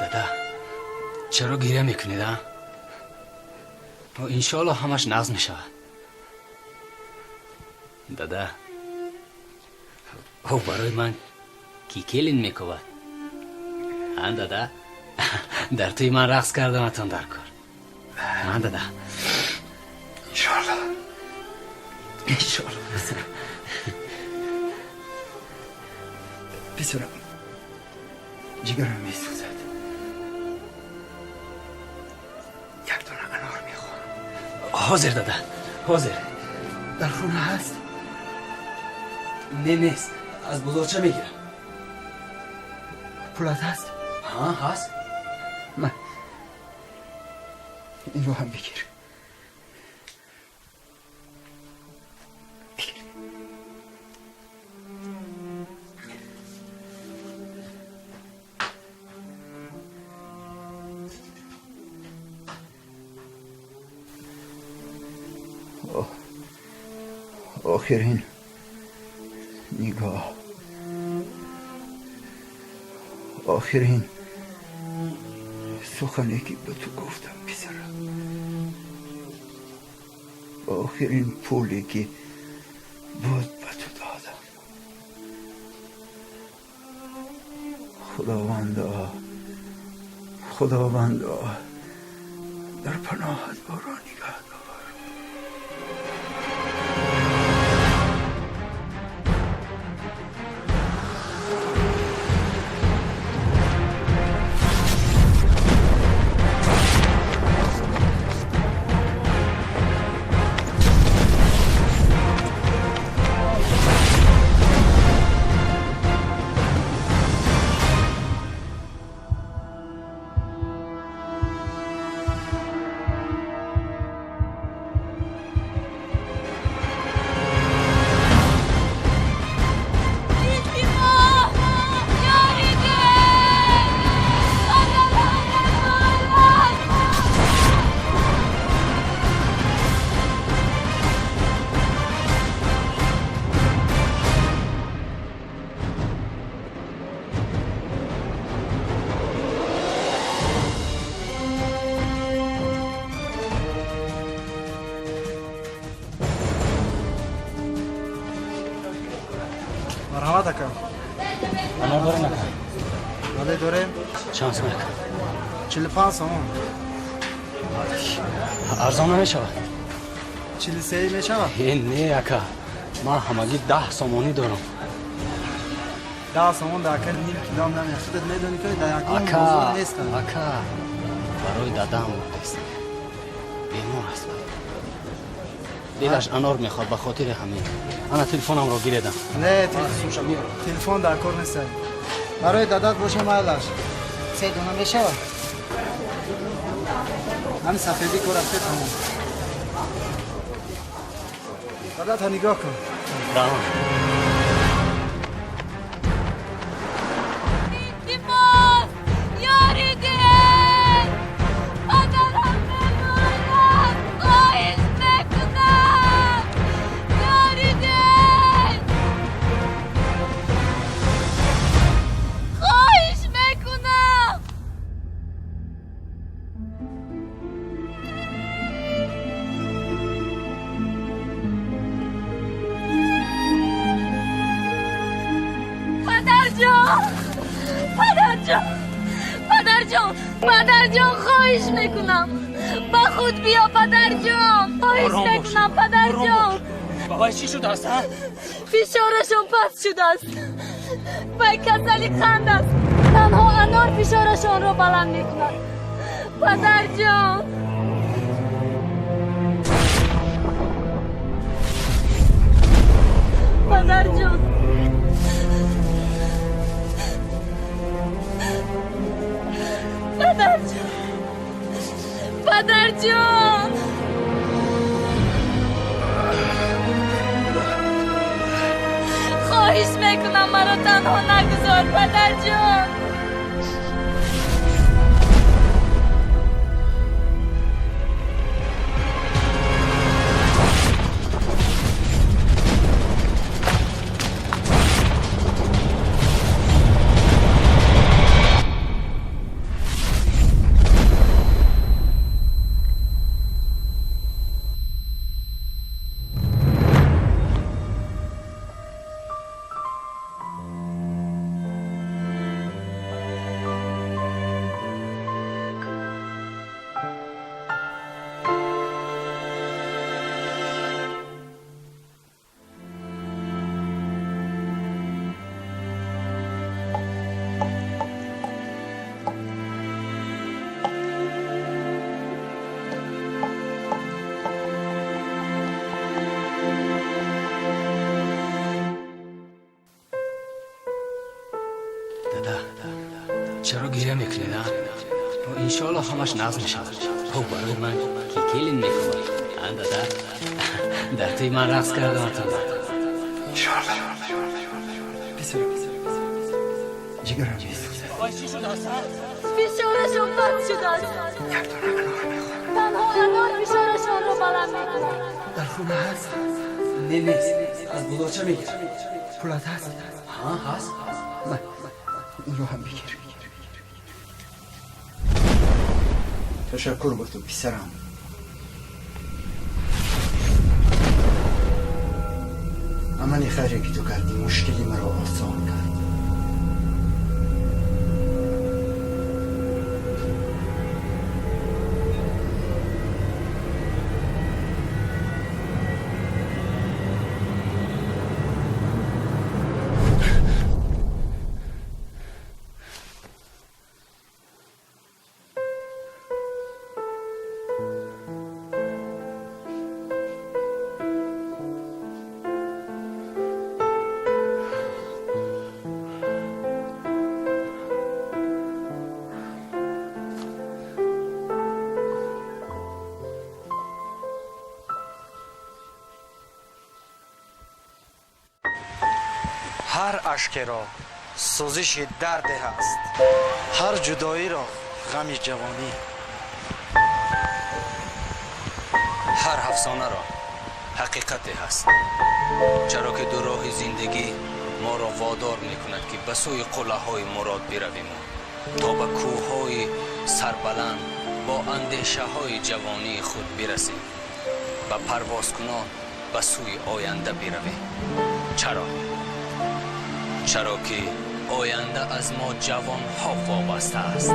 Дада, чаро гиря мекунед, а? Иншоалло ҳамаш нағз мешавад. Дада, ӯ барои ман ки келин мекобад. А, дада, дар тӯи ман рақс кардаматон дар кор. А, дада? Иншоалло. Иншоалло. Писарам, ҷигарам месӯзад. Як дона анор мехоҳам. Ҳозир, дада, ҳозир. Дар хона ҳаст? Не, нест. Аз бозорча мегирам. Пулат ҳаст? Ҳа, ҳаст. Ман инро ҳам бигир. Бигир. Охирин нигоҳ, охирин сухане ки ба ту гуфтам, писарам, охирин пуле ки буд ба ту додам. Худовандо, Худовандо, дар паноҳат ӯро нигаҳ дор. Илтимос, ёрӣ деҳ! Падарам мемонад! Марҳамат, ака. Анор дорем, ака? Бале, дорем. Чанд сом, ака? 45 сомон. Арзон намешавад? 43 мешавад? Э, не, ака, ман ҳамагӣ 10 сомонӣ дорам. 10 сомон дар ака ним килоам намеяд. Худат медонӣ, ки дар ягон Ака, бозор нестанд. Ака, барои дадам бурдест, бемор аст, дилаш анор мехоҳад, ба хотири ҳамин. Ана, телефонамро гиредам. Не, телефон дар кор нест. Барои дадат боша, майлаш. Се дона мешавад. Ҳами сафедӣ кор рафте, тамом. Дадата нигоҳ кун. Раҳмат. Илтимос, ёрӣ деҳ! Падарам мемонад! Хоҳиш мекунам! Ёрӣ деҳ! Хоҳиш мекунам! Падарҷон! Падарҷон! Падарҷон! Падарҷон, хоҳиш мекунам! Ба худ биё, падарҷон! Хоҳиш Ором бош. мекунам, падарҷон! Бабай, чӣ шудааст, а? Фишорашон паст шудааст. Вай касали қанд аст. Танҳо анор фишорашонро баланд мекунад. Падарҷон! Падарҷон! Падарҷон! Падарҷон! Хоҳиш мекунам, маро танҳо нагузор, падарҷон! Чаро гиря мекунед, а? Иншоалло ҳамаш нағз мешавад. Ӯ барои ман ки келин мекунад. А, дада? Дар тӯи ман рақс кардаматон. Иншоалло. Писарам, ҷигарам месӯзад. Фишорашон бад шудааст. Як дона анор мехоҳам. Танҳо анор фишорашонро баланд мекунад. Дар хона ҳаст? Не, нест. Аз булоча мегирам. Пулат ҳаст? Ҳа, ҳаст. Ман инро ҳам бигир. Ташаккур ба ту, писарам. Амали хайре ки ту кардӣ, мушкили маро осон кард. Ҳар ашкеро сӯзиши дарде ҳаст, ҳар ҷудоиро ғами ҷавонӣ. Ҳар афсонаро ҳақиқате ҳаст, чаро ки ду роҳи зиндагӣ моро водор мекунад, ки ба сӯи қуллаҳои мурод биравиму то ба кӯҳҳои сарбаланд бо андешаҳои ҷавонии худ бирасем ва парвозкунон ба сӯи оянда биравем. Чаро? Чаро ки оянда аз мо ҷавонҳо вобаста аст.